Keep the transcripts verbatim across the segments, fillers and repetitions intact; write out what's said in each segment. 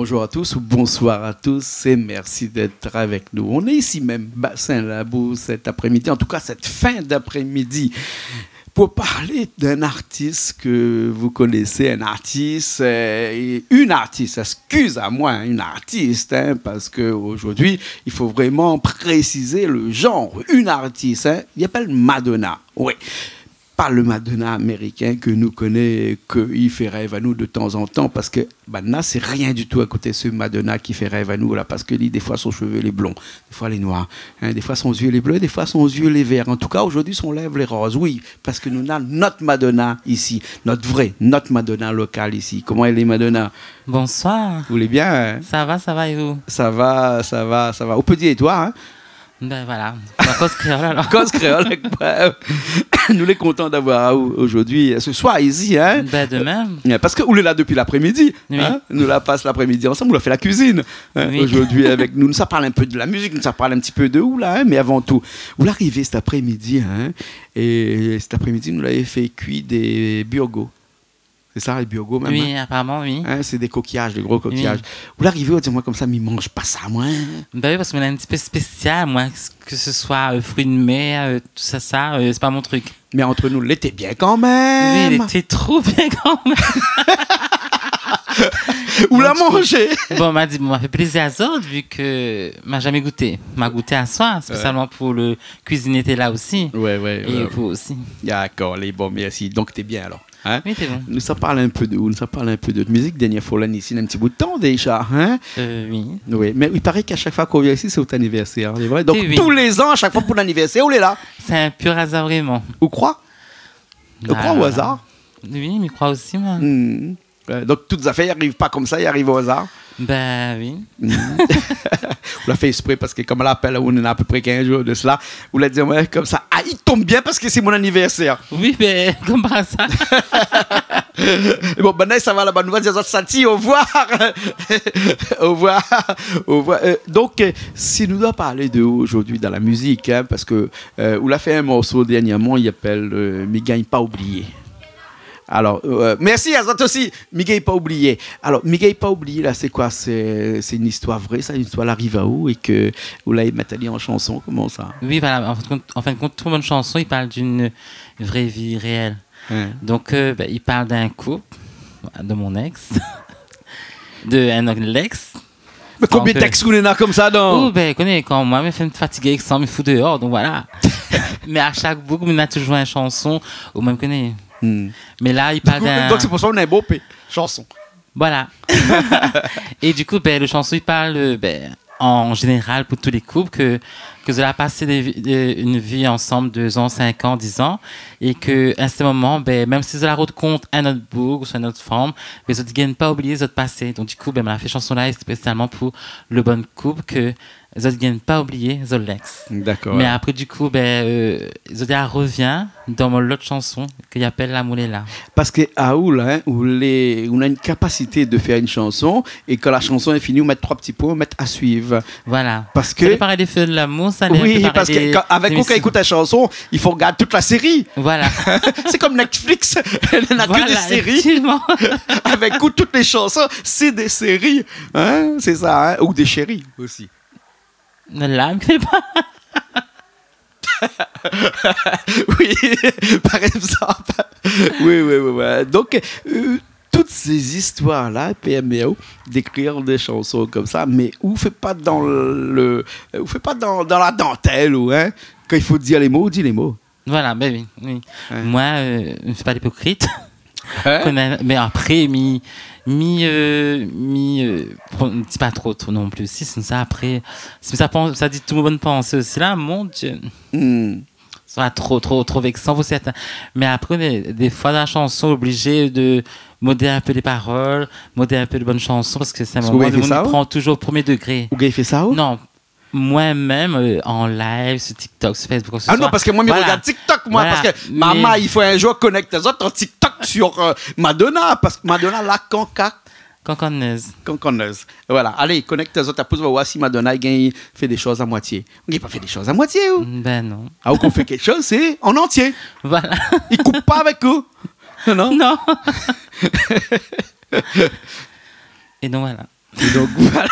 Bonjour à tous ou bonsoir à tous et merci d'être avec nous. On est ici même, Bassin Labou, cet après-midi, en tout cas cette fin d'après-midi, pour parler d'un artiste que vous connaissez, un artiste, euh, et une artiste, excuse-moi, une artiste, hein, parce que aujourd'hui, il faut vraiment préciser le genre, une artiste, hein, i apèl Madonna. Oui. Pa le Madonna américain ke nou koné, ke i fé rèv anou de tan zan tan, parske banna sé rien ditou a koté se Madonna ki fé rèv anou la, parske li, défoi son shové lé blon, défoi lé noir, hein, défoi son zié lé blé, défoi son zié lé vèr. An tou ka, zordi son lèv lé roz, oui, parske nou na nout Madonna isi, nout vré, nout Madonna lokal isi. Koman i lé, Madonna ? Bonsoir. Ou lé bien, hein ? Sa va, sa va, é ou ? Sa va, sa va, sa va. Ou pé dir é toi, hein ? Ben voilà, nou va koz kréol alor. Koz kréol avèk moin. Nou lé kontan d'avoir aou zordi, se soir isi, hein. Ben de même. Euh, parske ou lé la dopi laprémidi, hein. Oui. Nou la pas laprémidi ansanm, ou la fé la kuizine, hein, oui, zordi avèk nou. Nou sa parl in pé de la mizik, nou sa parl in ti pé de ou la, hein, mé avan tou, ou la arivé sèt aprémidi, hein, é sèt aprémidi nou la fé kui dé burgo. Sé sa, lé burgo mèm, oui, hein ? Aparaman, oui. Hein, sé dé kokiyaz, dé gro kokiyaz. Oui. Ou la arivé, ou di amoin konmsa, mi manz pa sa, moin. Ben oui, parske moin lé in ti pé spésial, moin, ke se soi, euh, frui de mèr, euh, tousa, sa, euh, sé pa mon trik. Mé ant nou, lété bien kanmèm. Oui, lété tro bien kanmèm. Ou la manzé. Bon, ma di, bon, ma fé plézir azot, vi ke ma zamé gouté. Ma gouté aswar, spésialman pou le kuizinié té la osi. Ouais, ouais, ouais. É pou osi. Dakor, lé bon, mèrsi. Donk, té bien alor. Hein ? Oui, sé bon. Nou sa parl in pé de, nou sa parl in pé de mizik. Dernié foi ou la vni isi, na in ti bout tan déza, hein ? Euh, oui. Oui, mé i paré ke shak foi k'ou vien isi, sé out anivèrsèr, sé vré ? Donk, oui, tou lé zan, shak foi pou lanivèrsèr, ou lé la. Sé in pur azar, vréman. Ou kroi ? Ou kroi o azar ? Oui, mi kroi osi, moin. Hmm. Euh, donk, tout zafèr i ariv pa konmsa, i ariv o azar. Ben oui. Ou la fé ésprè parske kom la apèl, ou néna apépré kinz zour de sela, ou la di amoin konmsa, ah, i tonm bien parske sé mon anivèrsèr. Oui, ben, kom par azar. É bon, banna i sava laba, nou va dir azot sati, orevoir. Orevoir. Orevoir. Euh, donk, euh, si nou doi parl de ou zordi dan la mizik, hein, parske, euh, ou la fé in morso dernièrman, i apèl, euh, Mi gingn pa oublié. Alor, euh, mèrsi azot osi, Mi gingn pa oublié. Alor, Mi gingn pa oublié la, sé koi ? Sé, sé in zistoir vré sa, in zistoir la ariv aou é ke ou la mèt ali an shanson, koman sa ? Oui, voilà, an fin de kont, an fin de kont, tout mon shanson i parl d'in vré vi réèl. Hein. Donk, euh, ben, i parl d'in koup, de mon èks, de in lèks. Mé konbien d'èks ou néna konmsa dan ? Oh, ben, koné, kan moin mi fé fatigé èk sa, mi fout déor, donk voilà. Mé a shak boug, mi na touzour in shanson, ou mèm koné. Hmm. Mé la, i parl d'in... Donk, sé pou sa ou néna in bonpé shanson. Voilà. É di kou, ben, le shanson, i parl, euh, ben, an zénéral, pou tout lé koup, ke, ke zot la pasé dé vi-, dé, in vi ansanm, dé zan, sink an, diz an, é ke, a in sèrtin moman, ben, mèm si zot la rankont in ot boug, ouswa in ot fanm, mé zot i gingn pa oublié zot pasé. Donk, di kou, ben, ma la fé shanson la spésialman pou le bann koup ke zot i gingn pa oublié zot lèks. Dakor. Mé apré, di kou, ben, euh, zot i revien dan mon lot shanson ke i apèl Lamour lé la. Parske aou la, hein, ou lé, ou na in kapasité de fèr in shanson, é kan la shanson lé fini, ou mèt troi ti poin, ou mèt à suivre. Voilà. Parske... Sa lé parèy dé fé de lamour, sa lé... Oui, parske kan, avèk ou, kan i ékout in shanson, i fo gard tout la séri. Voilà. Sé kom Netflix. Néna ke dé séri. Voilà, éfèktivman. Avèk ou, tout lé shanson, sé dé séri. Hein, sé sa, hein, ou dé shéri osi. Néna la, mi koné pa. Oui, par égzanp. Oui, oui, oui, oui. Donk, euh, tout sé zistoir la i pèrmé aou d'ékrir dé shanson konmsa, mé ou fé pa dan le, ou fé pa dan, dan la dantèl, ou, hein, kan i fo dir lé mo, ou di lé mo. Voilà, ben oui, oui. Ouais. Moin, euh, mi fé pa lipokrit. Hein ? Koné, mé apré, mi, mi, euh, mi, euh, bon, di pa tro, tro non pli. Si, sé sa, apré, si sa pans, sa di tout mon bann pansé osi la, mon Dieu. Hmm. Sa va tro, tro, tro vèksan pou sèrtin. Mé apré, dé, défoi, dan la shanson, oblizé de modé in pé lé parol, modé in pé lé bann shanson, parske sé in moman doné i pran touzour o promié dégré. Ou gingn fé sa, ou ? Non, moin mèm, euh, an live, su TikTok, su Facebook, su... Ah non, parske moin, mi rogard TikTok, moin, parske, mama, i fo in zour konèkt azot an TikTok su, euh, Madonna, parske Madonna la kanka. Kankanèz. Kankanèz. Voilà. Alé, konèkt azot, apré, ou va oir si Madonna i gingn fé dé shoz a moitié. Ou gingn pa fé dé shoz a moitié, ou ? Ben non. Ah, ou kan ou fé kékshoz, sé an antié. Voilà. I koup pa avèk ou. Non, non. Non. É donk, voilà. É donk, voilà.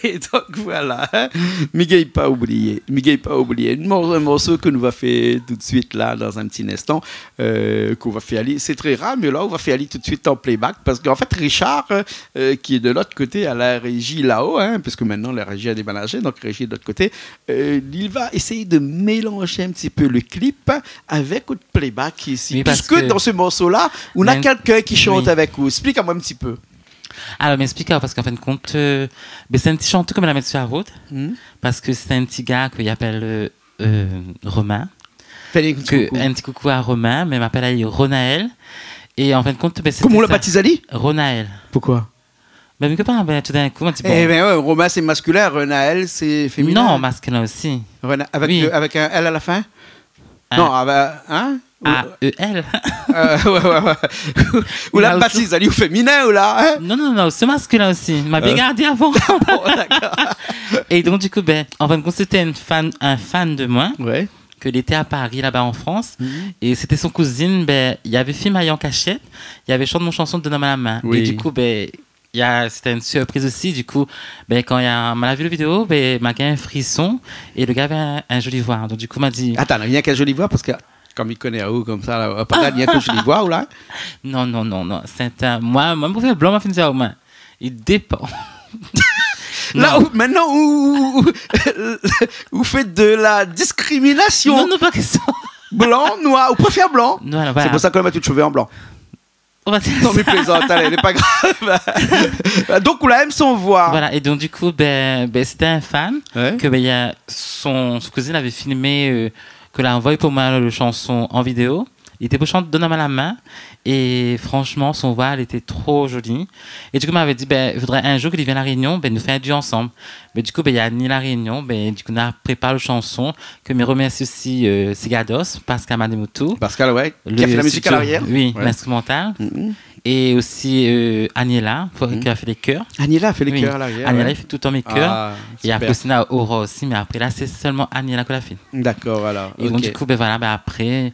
É donk, voilà, in. Mi gingn pa oublié. Mi gingn pa oublié. In mor-, in morso ke nou va fé tout suit la, dan in ti instan, euh, k'ou va fé ali. Sé tré rar, mé la, ou va fé ali tout suit an playback. Parske an fèt, Richard, euh, ki lé de lot koté, a la réji laho, in, parske mintnan, la réji la déménajé, donk réji de lot koté, euh, li va éséy mélanz in ti pé le clip avèk out playback isi. Oui, parske dan se morso-la, ou na kèlkin ki shant avèk ou. Esplik amoin in ti pé. Alor, mi esplik, parske an fin de kont, euh, bin, sé in ti shanté ke ma la mèt su la rout, parske sé in ti gars ke i apèl, euh, euh, Romain. Fé in ti koukou. In ti koukou a Romain, mé ma apèl ali Ronaël. É an fin de kont, bin, sé... Koman ou la batiz ali ? Ronaël. Poukosa ? Bin, mi koné pa, bin, tout d'in kou, ma di, bon. Eh bin, ouais, Romain, sé maskilin, Ronaël, sé féminin. Non, maskilin osi. Rona-, avèk le, avèk in L a la fin ? Non, avèk, in ? A E L. Euh, ouais, ouais, ouais. Ou la batiz ali o féminin, ou la, in ? Non, non, non, sé maskilin osi. Ma bien gardé avan. Bon, dakor. É donk, du kou, bin, an fin de kont, sété in fan, in fan de moin, ke li lété a Paris, laba an Frans. É sété son kouzine, bin, li lavé filmé an kashèt, li lavé shant mon shanson Donn amoin la min. Oui. É du kou, bin, i a, sété in sirpriz osi, du kou, bin, kan i a, ma la vi le vidéo, bin, ma gingn in frison, é le gars lavé in, in zoli voi. Donk, du kou, ma di... Atann, rienk in zoli voi, parske kom mi koné aou konmsa la, pa rienk in zoli voi, ou la ? Non, non, non, non. Sé in, moin, moin, pou fé blan, ma fine di aou, moin, i dépan. La, ou, mintnan, ou, ou, ou fé de la diskriminasion. Non, non, pa késtion. Blan, noir, ou préfèr blan. Voilà, voilà. Sé pou sa ke ou la mèt out shové an blan. Non, mi plézant, alé, lé pa grav. Donk, ou la èm son voi. Voilà, é donk, du kou, bin, bin, sété in fan ke, bin, i a son, son kouzine lavé filmé, euh, ke la anvoy pou moin le shanson an vidéo. Li lété pou shant Donn amoin la min. É fransheman, son voi, lété tro zoli. É du kou, ma lavé di, bin, i fodré in zour ke li vien La Rényon, bin, nou fé in duo ansanm. Bin, du kou, bin, i a ni La Rényon, bin, du kou, nou la prépar le shanson, ke mi romèrsi osi, euh, Sigados, Pascal Mademoto. Pascal, ouais, ki la fé la mizik a larièr. Oui, l'instrumental. É osi, euh, Aniela, ki la fé lé kèr. Aniela la fé lé kèr a larièr, ouais. Aniela i fé toultan mé kèr. Ah, super. É apré osi, na Aura osi, mé apré la, sé sèlman Aniela ke la fé. Dakor, voilà. É donk, du kou, bin voilà, bin apré,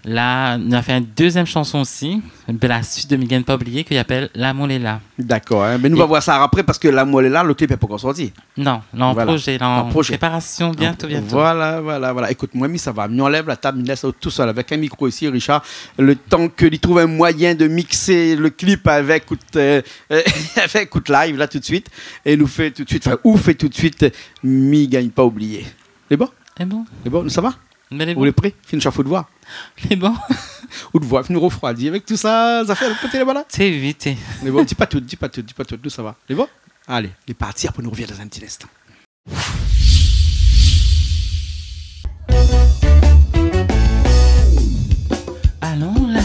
la, nou la fé in dézièm shanson osi, bin, la suit de Mi gingn pa oublié, ke i apèl Lamour lé la. Dakor, in. Mé nou va voir sa apré, parske Lamour lé la, le clip lé pankor sorti. Non, lé an projé, lé an préparasion, bientôt, bientôt. Voilà, voilà, voilà. Ékout, moin, mi sava, mi anlèv la tab, mi lès aou tousèl avèk in mikro isi, Richard. Le tan ke li trouv in moiyin de mixé le clip avèk out, euh, euh, avèk out live, la, tout suit. É nou fé tout suit, anfin, ou fé tout suit, Mi gingn pa oublié. Lé bon ? Lé bon. Lé bon, nou sava ? Mé lé bon. Ou lé pré ? Fine shaf out voi. Lé bon. Out voi fine rofroidi avèk tout sa, zafèr, le koté laba la. Sé vit. Mé bon, di pa tout, di pa tout, di pa tout, nou sava. Lé bon ? Alé, lé parti, apré nou rovien dan in ti instan. Alon la.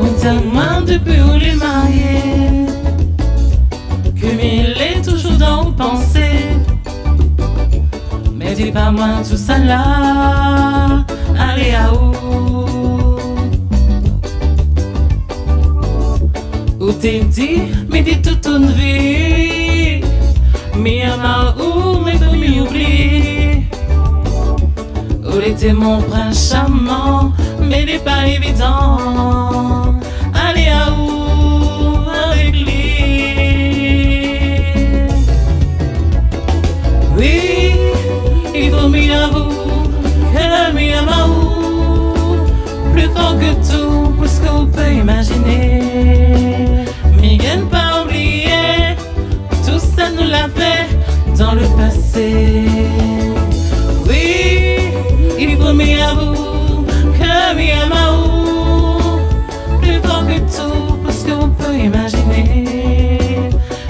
Ou di amoin dopi ou lé marié, ke mi lé touzour dan ou pansé. Mé di pa moin tousala, alé aou. Ou té di, mi di tout out vi, mi èm aou, mé pou mi oubli. Ou lété mon prins sharman, mé lé pa évidan. Alé aou avèk li. Oui, i fo mi avoué ke mi èm aou pli for ke tout, plis ke ou pé imaziné. Mi gingn pa oublié tout sak nou la fé dan le pasé. Oui, i fo mi avoué ke mi èm aou pli for ke tout, plis ke ou pé imaziné.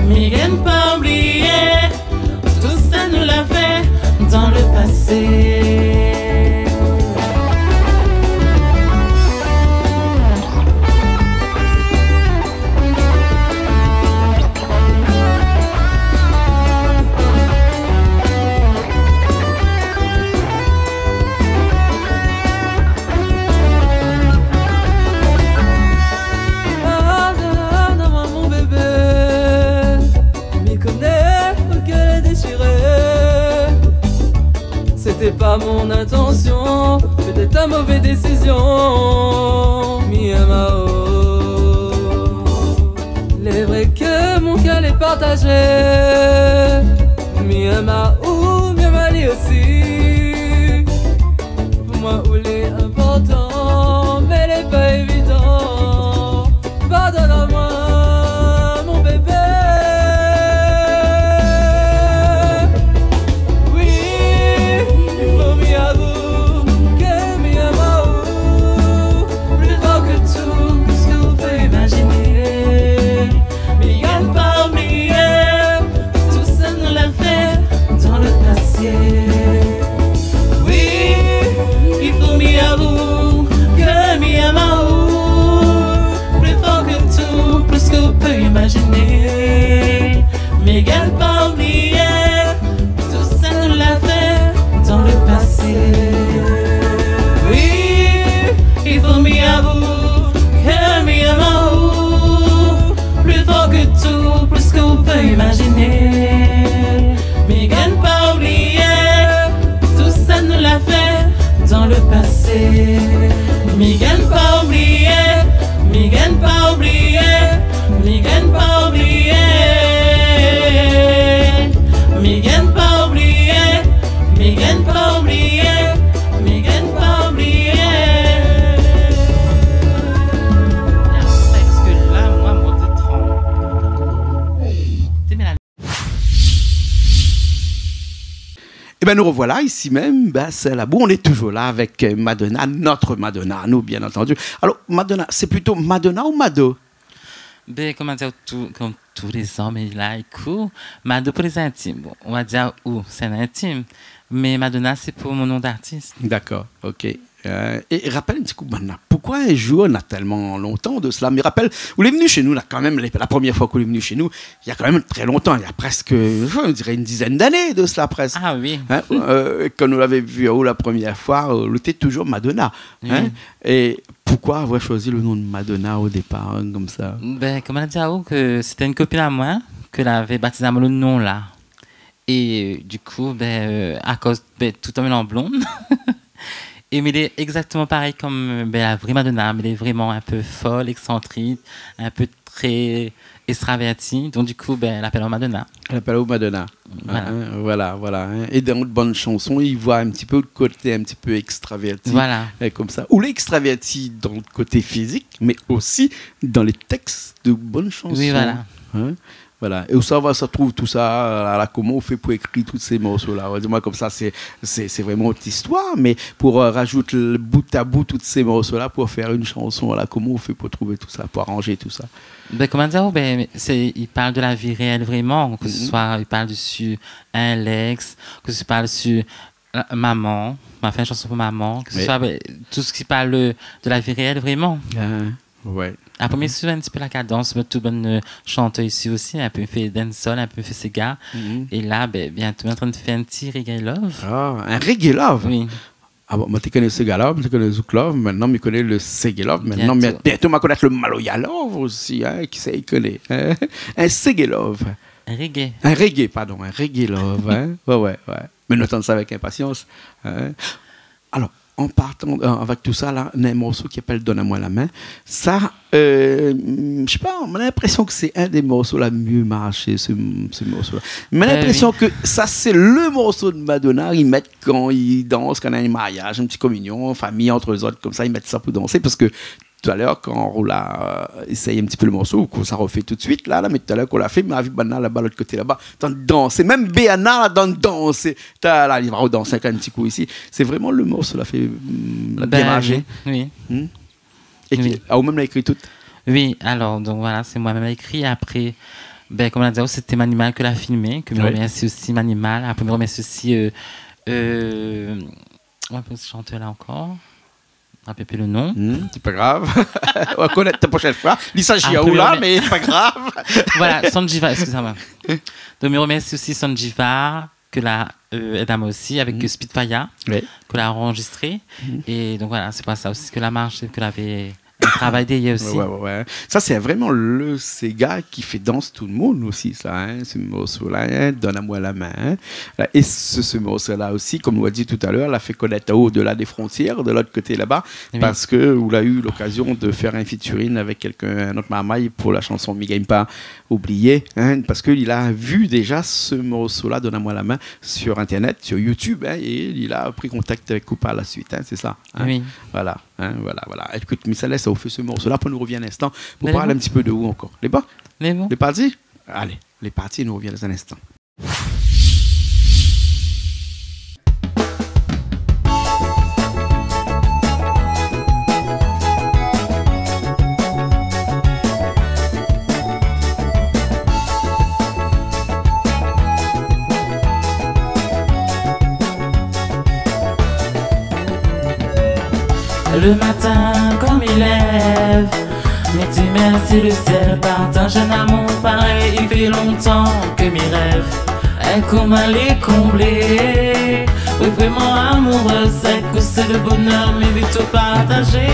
Mi gingn pa oublié tout sak nou la fé dan le pasé. Mon intention, pétèt in mové désizion, mi èm aou. Lé vré ke mon kèr lé partazé, mi èm aou, mi èm ali osi. Pou moin ou lé inportan, mé lé pa évidan. Pardonn amoin, mon bébé. Oui, i fo mi avoué ke mi èm aou pli for ke tout sak ou pé imaziné. Mi gingn pa oublié tout sak nou la fé dan le pasé. Oui, i fo mi avoué ke mi èm aou pli for ke tout, plis ke ou pé imaziné. Mi gingn pa oublié tout sak nou la fé dan le pasé. Oui, i fo mi avoué ke mi èm aou pli for ke tout, plis ke ou pé imaziné. Mi gingn pa oublié tout sak nou la fé dan le pasé. Mi gingn pa oublié, mi gingn pa oublié, mi gingn pa oublié. Mi gingn pa oublié, mi gingn pa oublié, mi gingn pa oublié. Parske la, moin, moin, té tran. Té mèl la. Ében, nou rovoila isi mèm, bin, sé la bou. Nou lé touzour la avèk, euh, Madonna, nout Madonna, nou, bien antandi. Alor, Madonna, sé plito Madonna ou Mado ? Bin, koman dir, tou, kom tou lé zan, mé la, i kour, Mado pou lé zintim. Bon, nou va dir ou, sé in intim, mé Madonna, sé pou mon non d'artis. Dakor, OK. Euh, é rapèl in ti kou, Madonna, poukosa in zour, na tèlman lontan de sela, mé rapèl, ou lé vni shé nou, la, kan mèm, la, la promièr foi ke ou lé vni shé nou, na kan mèm trè lontan, na prèsk, euh, on diré in dizèn d'ané de sela, prèsk. Ah oui. Hein, euh, kan nou la vi aou la promièr foi, euh, ou lété touzour Madonna, hein. Oui. É poukosa avoir shoizi le non de Madonna o dépar, hein, konmsa ? Bin, koman dir aou ke sété in kopine amoin ke lavé batiz amoin le non la. É, euh, du kou, bin, euh, akoz, bin, tout an étan blond. É, mé lé égzaktoman parèy kom, euh, bin, la vré Madonna, mé lé vréman in pé fol, éksantrik, in pé trè ékstravèrti. Donk, du kou, bin, la apèl amoin Madonna. La apèl aou Madonna. Voilà. Hein, voilà, voilà, hein. É dan out bann shanson, i voi in ti pé le koté in ti pé ékstravèrti. Voilà. Euh, konmsa. Ou lé ékstravèrti dan le koté fizik, mé osi dan lé tèks de bann shanson. Oui, voilà. Hein ? Voilà. É ousa ou va sa trouv tousa, la, la, koman ou fé pou ékri tout sé morso-la ? Di amoin konmsa, sé, sé, sé vréman out zistoir, mé pou, euh, razout le bout a bout tout sé morso-la, pou fé in shanson, la, koman ou fé pou trouv tousa, pou aranz tousa ? Bin, koman dir, bin, sé, i parl de la vi réèl vréman, ke se soi, i parl desi in lèks, ke se parl desi, euh, momon, ma fé in shanson pou momon, ke se soi, bin, tout sak i parl de, de la vi réèl vréman. Ah. Ouais. Apré, mi suiv in ti pé la kadans, mé tout bann, euh, shantèr isi osi, in pé mi fé dancehall, in pé mi fé séga. Mhm. É la, bin, bientô, mi lé antrin fé in ti reggae love. Ah, in reggae love ? Oui. Ah bon, moin té koné séga love, moin té koné zouk love, mintnan mi koné le reggae love, mintnan, mé bientô, bientô, ma konèt le maloya love osi, hein, kisa i koné, hein ? In reggae love. In reggae. In reggae, pardon, in reggae love, hein ? Ouais, ouais, ouais. Mé nou atann sa avèk inpasians, hein ? Alor, an partan, euh, avèk tousa la, na in morso ki apèl Donn amoin la min. Sa, euh, mi sé pa, moin na linprésion ke sé inn dé morso la myé marshé, se, se morso-la. Bin oui. Moin na linprésion ke sa, sé le morso de Madonna, i mèt kan i dans, kan néna in mariaz, in ti kominion, famiy ant zot, konmsa, i mèt sa pou dansé, parske talèr, kan ou la, euh, éséy in ti pé le morso, ou sa rofé tout suit la, la, mé talèr kan ou la fé, ma vi banna laba, lot koté laba, dan dans, mèm Béana la, dan dans, ta la, li va rodans in ti kou isi. Sé vréman le morso la fé, mm, la bien marshé. Bin oui, oui. Hmm ? É ki, ah, ou mèm la ékri tout ? Oui, alor, donk voilà, sé moin mèm la ékri. Apré, bin, kom la di, sété Manimal ke la filmé, ke mi romèrsi osi Manimal. Apré, mi romèrsi osi, euh, euh, koman i apèl se shantèr-la ankor ? Mi rapèl pi le non. Hmm, sé pa grav. Ou va konèt la proshèn foi. Li sa, apré, ou la, mé sé pa grav. Voilà, Sanjiva, ékskiz amoin. Donk, mi romèrsi osi Sanjiva, ke la, euh, èd amoin osi, avèk, euh, Spitfire, ke la anrozistré. Mhm. É donk, voilà, sé pou sa osi ke la marshé, ke lavé travay dèrièr osi. Ouais, ouais, ouais. Sa sé vréman le séga ki fé dans tout le moun osi, sa, hein, se morso-la, hein, Donn amoin la min, hein. É se, se morso-la osi, konm nou la di talèr, la fé konèt o-dela dé frontièr, de lot koté laba, oui, parske ou la u lokazion de fèr in featuring avèk kèlkin, in ot marmay pou la shanson Mi gingn pa oublié, hein, parske li la vi déza se morso-la, Donn amoin la min, sur Internet, sur YouTube, hein, é li la pri kontak avèk ou par la suite, hein, sé sa, hein. Oui. Voilà, hein, voilà, voilà. Ékout, mi sa lès aou fé se morso-la, apré nou rovien in instan pou parl in ti pé de ou ankor. Lé bon ? Lé bon. Lé parti ? Alé, lé parti, nou rovien dan in instan. Le matin, kan mi lèv, mi di mèrsi le sièl, partaz in amour parèy, i fé lontan ke mi rèv. É koman lé konblé, oui, vréman amourèz, sé ke sé le bonèr, mi vi tout partazé.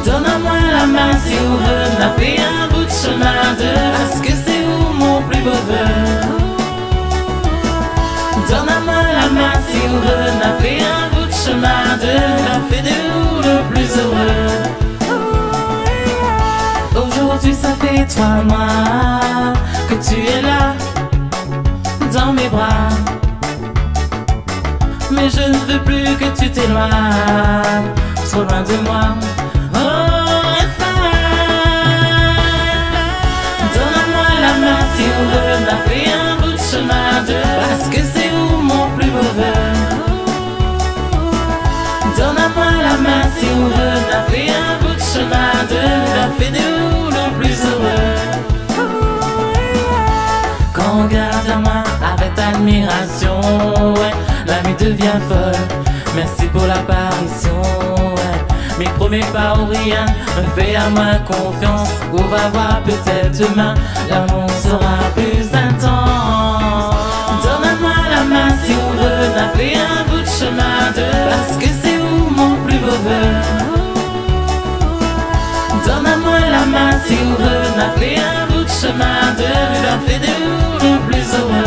Donn amoin la min si ou vé, na fé in bout shemin a dé, parske sé ou mon pli bo vé. Donn amoin la min si ou vé, na fé in bout shemin a dé, la fé de ou le pli zéré. Aujourd'hui, ça fait trois mois que tu es là, dans mes bras. Mais je ne veux plus que tu t'éloignes trop loin de moi. Oh, F F. Donn amoin la min si ou vé, na fé in bout shemin a dé, parske sé ou mon pli bo vé. Donn amoin la min si ou vé, na fé in bout shemin a dé, la fé de ou le pli zéré. Kan ou gard amoin avèk admirasion, ouais, la mi devien fol. Mèrsi pou laparision, ouais. Mi promé pa ou rien, mé fé amoin konfians. Ou va voir pétèt demin, lamour sera plus intense. Donn amoin la min si ou vé, na fé in bout shemin a dé, parske sé ou mon pli bo vé. Donn amoin la min si ou vé, na fé in bout shemin a dé, la fé de ou le pli zéré.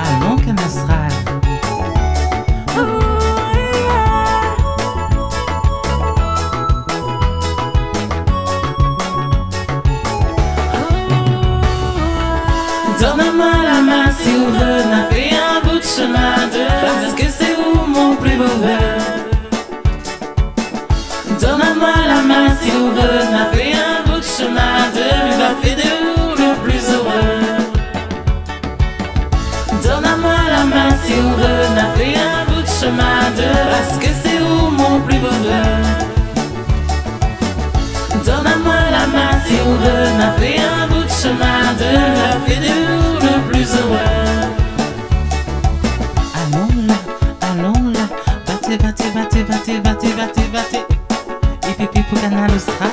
Alon, Kanal Austral. Donn amoin la min si ou vé, na fé in bout shemin a dé, parske sé ou mon pli bo vé. Donn amoin la min si ou vé, na fé in bout shemin a dé, la fé de ou le pli zéré. Donn amoin la min si ou vé, na fé in bout shemin a dé, parske sé ou mon pli bo vé. Donn amoin la min si ou vé, na fé in bout shemin a dé, la fé de ou le pli zéré. Alon la, alon la, baté, baté, baté. Ip, ip, ip pou Kanal Austral.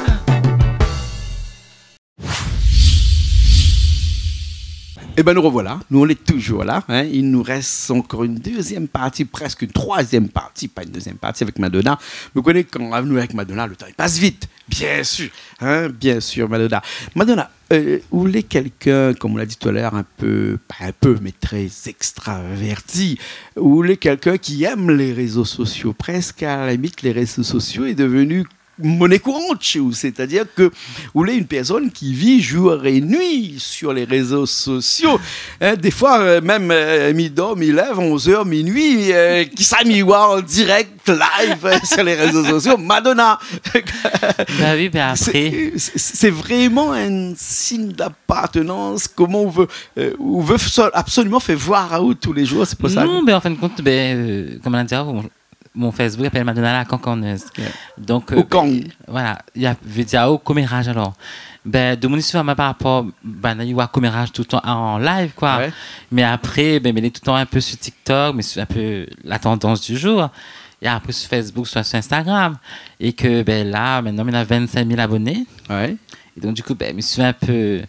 Ében, nou rovoila, nou lé toujour la, hein. I nou rès ankor in dézièm parti, prèsk in troizièm parti, pa in dézièm parti, avèk Madonna. Ou koné, kan nou lé avèk Madonna, le tan i pas vit, biensir, hein, biensir, Madonna. Madonna, euh, ou lé kèlkin, konm ou la di talèr, in pé, pa in pé, mé trè ékstravèrti. Ou lé kèlkin ki èm lé rézo sosio, prèsk a la limit, lé rézo sosio lé devni moné kourant shé ou, sétadir ke ou lé in pèrsone ki vi jour é nuit sur les réseaux sociaux. Hein, défoi, euh, mèm, euh, mi dor, mi lèv, onz èr, minui, euh, kisa mi voi an dirèk, live, euh, sur les réseaux sociaux, Madonna. Bah oui, bah après. Sé, sé, sé vréman in sign d'apartenans. Koman ou vé, euh, ou vé so-, absoliman fé voir aou tou lé jour, sé pou sa. Non, bin, an fin de kont, bin, euh, koman dir, mon Facebook i apèl Madonna la Kankanèz. Yeah. Donk, euh, bin, voilà, i vé dir o komeraz alor. Bin, domoun i suiv amoin par rapor, bin, i voi komeraz toultan an live, koi. Ouais. Mé apré, bin, mi lé toultan in pé sur TikTok, mé sé in pé la tandans du jour. É apré sur Facebook, soi sur Instagram. É ke, bin, la, mintnan, mi na vinn-sink mil aboné. Ouais. É donk, du kou, bin, mi suiv in pé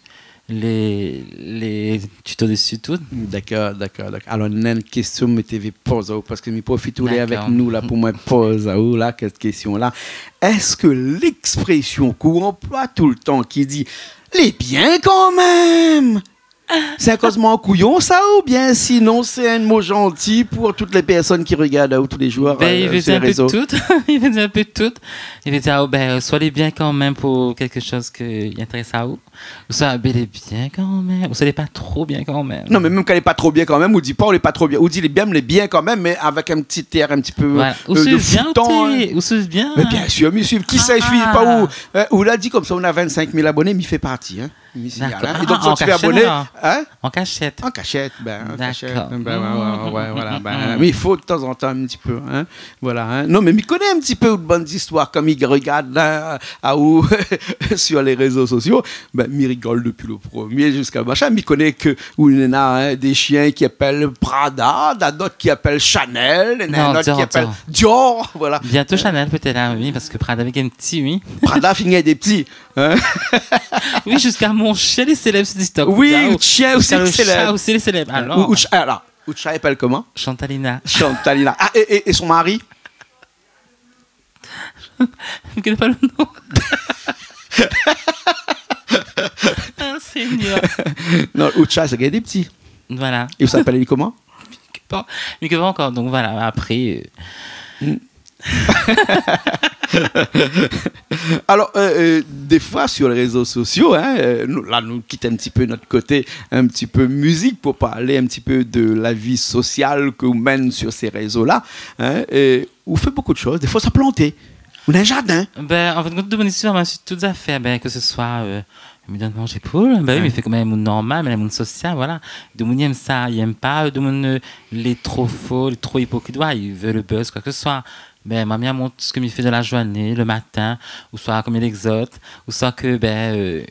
lé, lé tuto desi tout. Dakor, dakor, dakor. Alor, néna in késtion mi té vé poz aou, parske mi profit ou lé avèk nou la, pou moin poz aou la, kèl késtion la. Èske lèksprésion k'ou anploi toultan ki di, "Lé bien kanmèm", sé in kozman kouyon sa, oubien sinon sé in mo zanti pou tout lé pèrsone ki rogard aou tou lé zour, eu, sir lé rézo ? Bin, i vé dir in pé tout. I vé dir in pé tout. I vé dir, o bin, soi lé bien kanmèm pou kékshoz ki intérès aou. Ou sa, bin, lé bien kanmèm. Ou sa, lé pa tro bien kanmèm. Non, mé mèm kan lé pa tro bien kanmèm, ou di pa, ou lé pa tro bien. Ou di, lé bien, mé lé bien kanmèm, mé avèk in ti èr in ti pé, eu, de foutan, in. Voilà. Ou suiv bien, té, ou suiv bien. Mé bien sir, mi suiv. Kisa i suiv pa ou ? Eu, ou la di konmsa, ou na vinn-sink mil aboné, mi fé parti, in. Mi signal, in. Dakor. É donk, an kashèt, alor ? In ? An kashèt. An kashèt, bin, an kashèt. Dakor. Bin, oué, oué, oué, voilà, bin, mé i fo tazantan in ti pé, in. Voilà, in. Non, mé mi koné in ti pé out bann zistoir, kan mi rogard la, aou, sir lé rézo sosio, bin, mi rigol dopi lo promié ziska lo mashin. Mi koné ke ou néna, in, dé shien ki apèl Prada, néna dot ki apèl Chanel, néna in ot ki apèl Dior, voilà. Non, Dior, Dior. Bientôt Chanel, pétèt, in, oui, parske Prada, avèk in ti, oui. Prada, fini avèk dé ti. In ? Oui, ziska mon shien lé sélèb sir TikTok. Oui, out shien osi lé sélèb. Ziska lo sha osi lé sélèb. Alor. Ou, out sh-, alor, out sha i apèl koman ? Chantalina. Chantalina. A, é, é, é son mari ? Mi koné pa lo non. A, Seigneur. Non, out sha, sa i gingn dé ti. Voilà. É i apèl koman ? Mi koné pa. Mi koné pa ankor. Donk voilà, apré, eu, Alor, eu, eu, défoi sir lé rézo sosio, in, eu, nou, la, nou kit in ti pé nout koté, in ti pé mizik, pou parl in ti pé de la vi sosial k'ou mèn sir sé rézo-la, in, é ou fé bonpé de shoz. Défoi, sa plant. Ou na in zardin. Bin, an fin de kont, domoun i suiv amoin sir tout zafèr, bin, ke se soi, eu, mi donn manzé poul, bin oui, mi fé konm in moun normal, mé in moun sosial, voilà. Domoun i èm sa, i èm pa, eu, domoun, eu, lé tro fo, lé tro ipokrit, oué, i vé lo buzz, koi ke se soi. Bin, moin, mi amont sak mi fé dan la zourné, lo matin, ousoi konm lé zot, ousoi ke, bin, eu,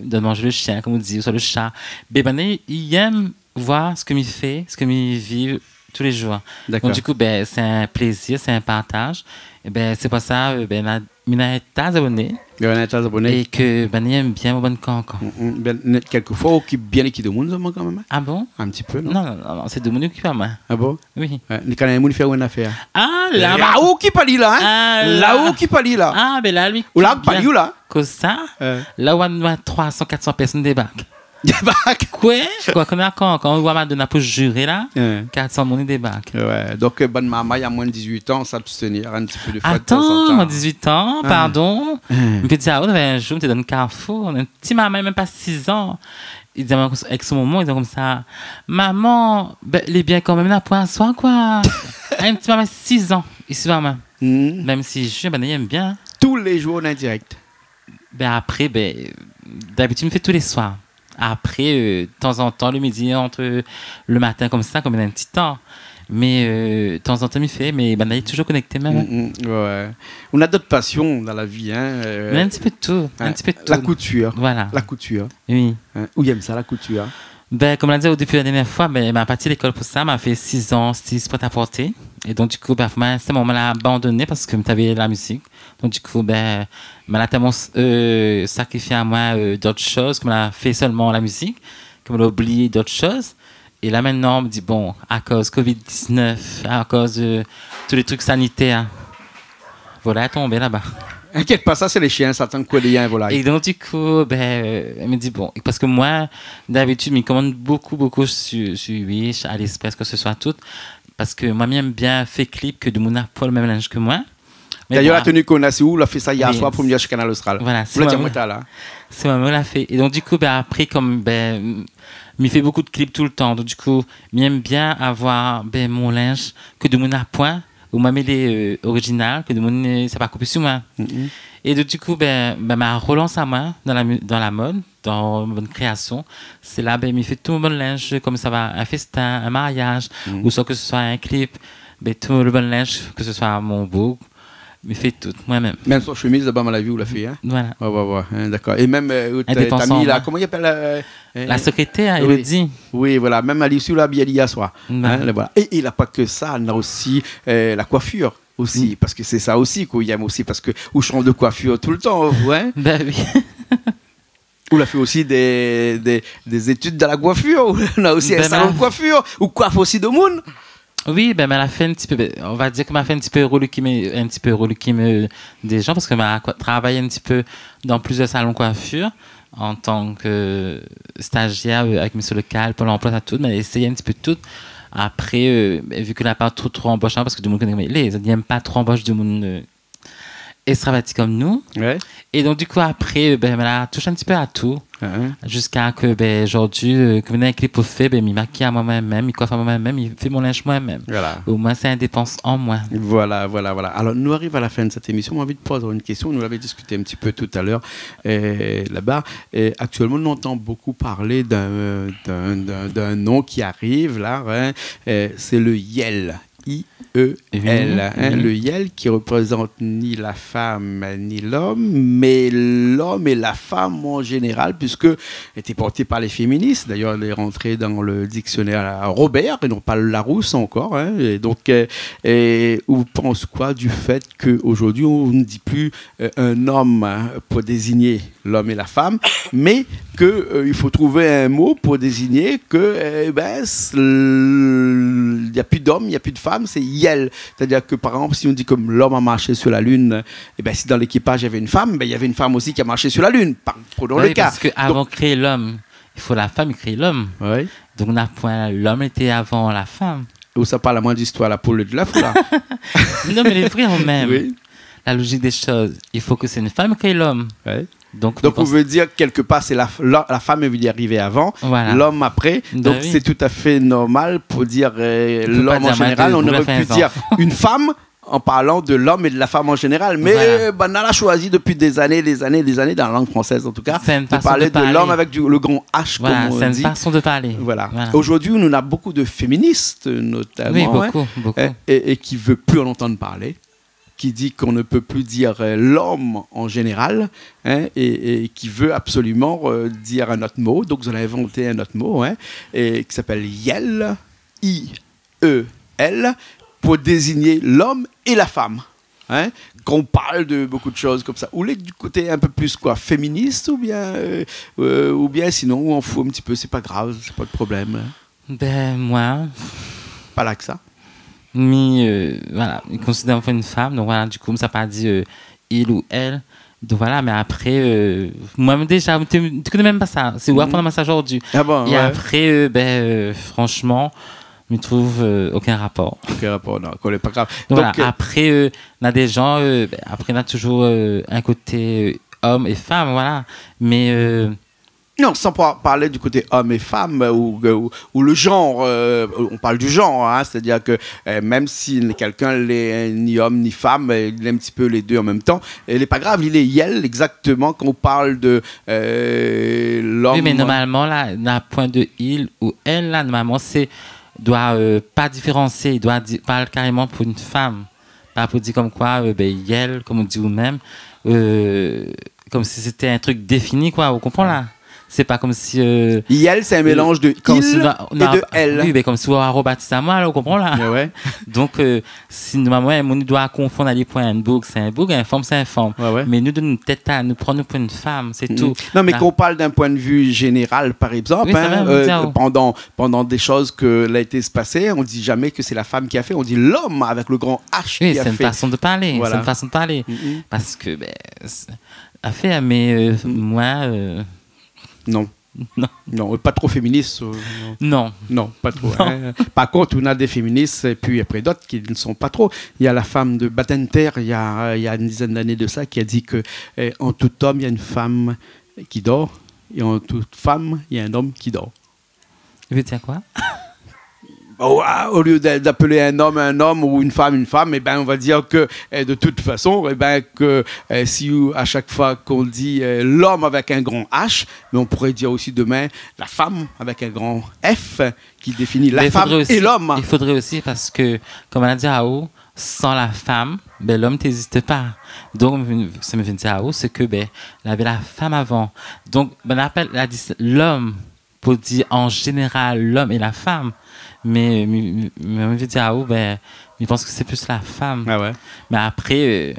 donn manzé lo shien, konm ou di, ousoi lo sha. Bin, banna i èm voir sak mi fé, sak mi viv tou lé zour. Dakor. Donk, di kou, bin, sé in plézir, sé in partaz. É bin, sé pou sa, eu, bin, na, mi na in ta zaboné. Bin, na in ta zaboné. É ke, bin, i èm bien mon bann kankan. Mm, mm. Bin, nèt, kèlkefoi, ou okip bien lé ki domoun, zot, kanmèm, in ? A bon ? In ti pé, non ? Non, non, non, non, sé domoun i okip amoin. A bon ? Oui. Oué, ni kan in moun i fé aou in afèr. A, la, la, ou ki pa li la, in ? A, la. La ou ki pa li la. A, bin la, li, ou la, bien. Ou pa li, ou la. Kosa ? Oué. La, ou na troi san, kat san pèrsone i débark. Débark. Koué ? Koué, kan, kan, kan ou voi Madonna pou ziré la, oué, kat san moun i débark. Oué, donk, eu, bann marmay a moin de dizuit an, s'abstenir in ti pé défoi, de tanzantan. Atann, moin de dizuit an, pardon. Oué. Mi pé dir, a, oué, in zour, mi té dan Carrefour, in ti marmay, mèm pa sizan. I di amoin, avèk son momon, i di konmsa, "Momon, bin, lé bien kanmèm, na poin aswar, koi." In ti momon sizan, i suiv amoin. Mm. Mèm si zot, bin, i èm bien. Tou lé zour, ou lé an dirèk ? Bin, apré, bin, dabitid, mi fé tou lé soir. Apré, eu, tanzantan, lo midi, ant lo matin, konmsa, kan mi na in ti tan. Mé, eu, tanzantan, mi fé, mé banna lé touzour konékté mèm, in. Mm, mm, oué, oué. Ou na dot pasion dan la vi, in, eu, in ti pé de tou, in ti pé de tou. La koutir. Voilà. La koutir. Oui. In, ou i èm sa, la koutir ? Bin, konm la di aou dopi la dèrnièr foi, bin, ma parti lékol pou sa, ma fé sizan, sis prèt-à-porter. É donk, di kou, bin, moin, sé moman la abandoné parske mi té avé la mizik. Donk, di kou, bin, ma la tèlman, eu, sakrifié amoin, eu, dot shoz, ke ma la fé sèlman la mizik, ke ma la oublié dot shoz. É la, mintnan, mi di, bon, akoz covid diznèf, akoz, eu, tout lé trik sanitèr, volay la tonbé laba. Inkièt pa, sa sé lé shien, sa tann koué lé shien, volay. É donk, di kou, bin, eu, mi di, bon, parske moin, dabitid, mi komann bonpé, bonpé sir, sir Wish, AliExpress, ke se soi tout, parske moin, mi èm bien fé klip ke domoun na poin lo mèm linz ke moin. Mé dayèr, bon, la tenu k'ou na, sé ou la fé sa yèr soir pou mi di ashé Kanal Austral. Voilà, sé moin, moin la fé. É donk, di kou, bin, apré, konm, bin, mi fé bonpé de klip toultan. Donk, di kou, mi èm bien avoir, bin, mon linz ke domoun na poin, ou mèm lé, eu, orizinal, ke domoun, eu, sa pa kopié sir moin. Mm. É donk, di kou, bin, bin, ma rolans amoin dan la mu-, dan la mod, dan bann kréasion. Sé la, bin, mi fé tout mon bann linz, konm sa va, in féstin, in mariaz, ouswa ke se soi in klip, bin, tout lo bann linz, ke se soi mon boug, mi fé tout, moin mèm. Mèm son shemiz laba, ma la vi ou la fé, in ? Voilà. Oué, oué, oué, in, dakor. É mèm, eu, out, eu, Tami la, koman i apèl, eu, in ? La sékrétèr, Elodie. Oui, voilà. Mèm ali osi, ou la abiyé ali yèr soir. Voilà. In, voilà. É, é la pa ke sa, na osi, eu, la koifir osi, parske sé sa osi k'ou i èm osi, parske ou shanj de koifir toultan, ou, in ? Bin oui. Ou la fé osi dé, dé, dé zétid dan la koifir, ou na osi in salon de koifir, ou koif osi domoun. Oui, ben, ma la fé in ti pé, ben, on va dir ke ma la fé in ti pé roulé ki mé, in ti pé roulé ki mé dé jan, parske ma la travay in ti pé dan plizièr salon de koifir an tan ke stazièr, euh, avèk mésyé lokal, Pôle emploi, sa tout, ma la éséy in ti pé tout. Apré, euh, vi ke la pa tro, tro anbosh, hein, parske domoun i koné, lé, i èm pa tro anbosh domoun, euh, éstravaganti kom nou. Ouais. É donk, di kou, apré, ben, ma la toush in ti pé a tout. Ziska ke, ben, zordi, euh, ke mi néna in klip pou fé, ben, mi makiy amoin mèm, mi koif amoin mèm, mi fé mon linz moin mèm. Voilà. Omoin, sé in dépans an moin. Voilà, voilà, voilà. Alor, nou ariv a la fin de sèt émision. Moin, anvi poz aou in késtion. Nou lavé diskité in ti pé talèr, euh, laba. Euh, aktièlman, nou antann bokou parl d'in, d'in, d'in, d'in non ki ariv la, hein. Euh, sé le yèl. I E L, oui, hein, oui. Le yèl ki reprézant ni la fam ni l'om, mé l'om é la fam an zénéral, puiske lété porté par lé féminis. D'ailleurs, lé rantré dan le diksionèr Robert, é non pa Larousse ankor, hein. É donk, euh, é ou pans koi du fèt ke zordi, on ne dit plus, euh, un homme, hein, pou dézigné l'om é la fam, mé ke, euh, i fo trouv in mo pou dézigné ke, euh, ben, s-, l-, na pi d'om, na pi d'fam, sé yèl. Sétadir ke, par égzanp, si on di ke l'om la marsh su la lin, é ben, si dan lékipaz navé in fam, ben, navé in fam osi ki la marsh su la lin, par, pou dan le ka. Oui, parske avan kréé l'om, i fo la fam i kréé l'om. Oui. Donk, na poin l'om lété avan la fam. Ou sa parl amoin zistoir la poul é de l'èf, la ? Non, mé lé vré, an mèm. Oui. La lozik dé shoz, i fo ke sé in fam i kréé l'om. Ouais. Donk, donk, ou vé dir, kèlkepar, sé la f-, la, la fam, èl i vé ariv avan, voilà, l'om apré. Ben oui. Donk, sé toutafé normal pou dir, euh, l'om an zénéral. Ou pé pa dir, moin, de, nou noré pu dir in fam an parlan de l'om é de la fam an zénéral. Voilà. Mé, euh, ben, nou la shoizi dopi dé zané, dé zané, dé zané, dan la lang fransèz an tou ka, de parl de l'om avèk du, le gran H, kom on di. Sé in fason de parlé. Voilà, sé in fason de parlé. Voilà. Voilà. Zordi, nou na bokou de féminis, notaman, hein, bokou, bokou, é, é ki vé pu an antann parlé, ki di qu'on ne peut plus dire, euh, l'homme en général, hein, é, é ki vé absoliman, euh, dir in ot mo. Donk, zot la invant in ot mo, hein, é ki apèl yèl, I E L, pou dézigné l'om é la fam, hein, kan on parl de bokou de shoz konmsa. Ou lé du koté in pé plis, koi, féminis, oubien, euh, euh, oubien sinon, ou s'en fout in ti pé, sé pa grav, sé pa de problèm, hein ? Ben, moin, pa la ke sa. Mi, euh, voilà, mi konsidèr amoin kom in fam, donk voilà, du kou, mi sa pa di, euh, il ou elle. Donk voilà, mé apré, euh, moin, déza, mi té, mi té koné mèm pa sa. Sé ou aprann amoin sa zordi. Ah bon, ouais. É apré, euh, ben, euh, fransheman, mi trouv, euh, okin rapor. Okin rapor, non, koné pa grav. Donk, voilà, donk, euh, apré, euh, na dé jan, euh, ben, apré, na touzour, euh, in koté, euh, om é fam, voilà. Mé, euh, Non, san pa-, parl du koté om é fam, euh, ou, ou, ou le janr, euh, on parl du janr, hein, sétadir ke, euh, mèm si kèlkin lé ni om ni fam, euh, li lé in ti pé lé dé an mèm tan, é lé pa grav, li lé yèl, égzaktoman, kan on parl de, euh, l'om. Oui, mé normalman, la, na poin de il ou elle, la, normalman, sé, doi, euh, pa diféransié, i doi di-, parl karéman pou in fam. Pa pou dir konmkoi, euh, ben, yèl, kom ou di ou mèm, euh, kom si sété in trik défini, koi, ou konpran la ? Sé pa kom si, euh, yèl, sé in mélanz de il é de elle. Oui, ben, kom si ou arobatiz amoin, la, ou konpran la ? Ouais, ouais. Donk, euh, si normalman, in moun i doi konfonn ali pou in boug, sé in boug, in fanm, sé in fanm. Ouais, ouais. Mé nou, dan nout tèt, nou pran anou pou in fam, sé tou. Non, mé kan on parl d'in poin de vu zénéral, par égzanp, oui, sé vré, euh, pandan pandan dé shoz ke la été pasé, on di zamé ke sé la fam ki la fé, on di l'om avèk le gran H ki la fé. Oui, sé in fason de parlé, sé in fason de parlé. Voilà. Parske, ben, sé, afèr, mé, euh, moin, euh, non. Non. Non, pa tro féminis, euh, non. Non. Non, pa tro, hein. Par kont, ou na dé féminis, épi apré d'ot ki ne son pa tro. Na la fam de Badinter, na, na in dizèn d'ané de sa, ki la di ke, euh, an tout om, na in fam ki dor, é an tout fam, na in om ki dor. I vé dir koi ? Bon, a, au lieu d'a-, d'appeler un homme un homme ou une femme une femme, eh ben, on va dire que, eh, de toute façon, eh ben, que, eh, si, à chaque fois qu'on dit, eh, l'homme avec un grand H, mais on pourrait dire aussi demain la femme avec un grand F, qui définit la femme et l'homme. Mé i fodré osi, i fodré osi parske, kom nou la di aou, san la fam, ben, l'om té égzis pa. Donk, sa mi vien di aou, sé ke, ben, lavé la fam avan. Donk, ben, nou apèl, la di l'om, pou dir an zénéral l'om é la fam, mé mi, mi, mi anvi dir aou, ben, mi pans ke sé plis la fam. Ah ouais. Mé apré, euh,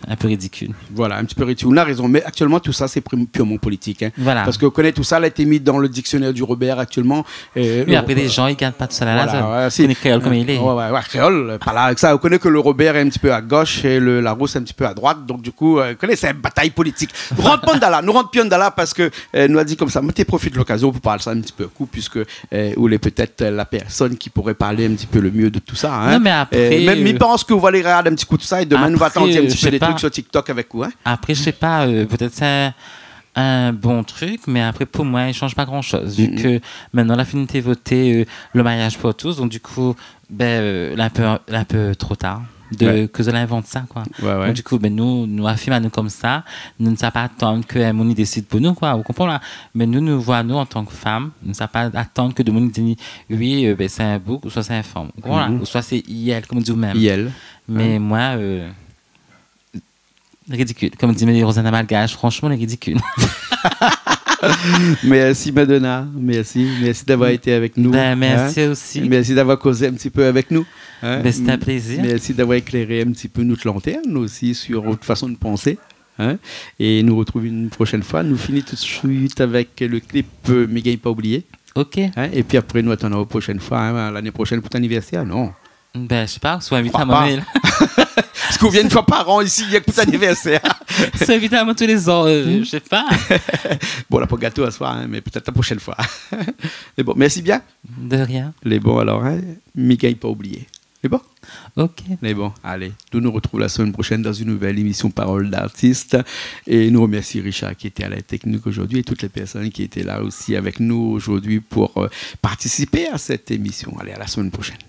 in pé ridikil. Voilà, in ti pé ridikil. Ou na rézon, mé aktièlman, tout sa, sé pri-, pirman politik, in. Voilà. Parske ou koné tout sa la été mi dan le diksionèr du Robert aktièlman. É oui, le apré, lé jan i gard pa tout sa la, voilà, la zone. Voilà, si. Koné kréol kom i lé. Ouais, ouais, ouais, kréol, euh, pa la avèk sa. Ou koné ke le Robert lé in ti pé a gosh é le Larousse lé in ti pé a droit. Donk, du kou, euh, ou koné, sé in batay politik. Rant pa dan la, nou rant pi dan la parske, euh, nou la di konmsa, mi té profit lokazion pou parl sa in ti pé kour, puiske, euh, ou lé pétèt la pèrsone ki pouré parl in ti pé le mié de tout sa, in. Non, mé apré, euh, mé mi pans ke ou va alé rogard in ti kou tout sa é domin nou va atann in ti pé dé trik sur TikTok avèk ou, in. Apré, mi sé pa, euh, pétèt sé in bon trik, mé apré, pou moin, i sanz pa gran shoz. Vu ke mintnan, la fine été voté, euh, le mariage pour tous, donk, du kou, bin, euh, lé in pé, lé in pé tro tar de, ke zot la invant sa, koi. Ouais, ouais. Donk, du kou, bin, nou, nou afirm anou konmsa, nou, nou sa pa atann ke in moun i désid pou nou, koi. Ou konpran, la ? Mé nou, nou voi anou an tan ke fanm, nou sa pa atann ke demoun i di, oui, euh, bin, sé in boug, ouswa sé in fanm. Ou konpran, la ? Ouswa sé i èl, kom i di, ou mèm. I èl. Mé moin, euh, ridikil. Kom di Rosanna Malgache, franshman, lé ridikil. Mèrsi, Madonna. Mèrsi. Mèrsi d'avoir été avèk nou. Bin, mèrsi osi. Mèrsi d'avoir kozé in ti pé avèk nou, in. Bin, sété in plézir. Mèrsi d'avoir éklèr in ti pé nout lantèrn osi sur out fason de pansé, in. É nou artrouv in proshèn foi. Nou fini tout de suit avèk le clip, euh, Mi gingn pa oublié. Ok. In, épi apré, nou atann la proshèn foi, in, lané proshèn pou out anivèrsèr, non ? Bin, mi sé pa, soi invit amoin, mé la. Parske ou vien in foi par an isi, rienk pou out anivèrsèr. Soi invit amoin tou lé zan, euh, mi sé pa. Bon, la pa gato aswar, in, mé pétèt la proshèn foi. Mé bon, mèrsi bien. De rien. Lé bon, alor, in, Mi gingn pa oublié. Lé bon ? Ok. Mé bon, alé, nou nou artrouv la semèn proshèn dan in nouvèl émision Parole d'artiste. É nou remèrsi Richard ki lété a la teknik zordi é tout lé pèrsone ki lété la osi avèk nou zordi pou, euh, partisip a sèt émision. Alé, a la semèn proshèn.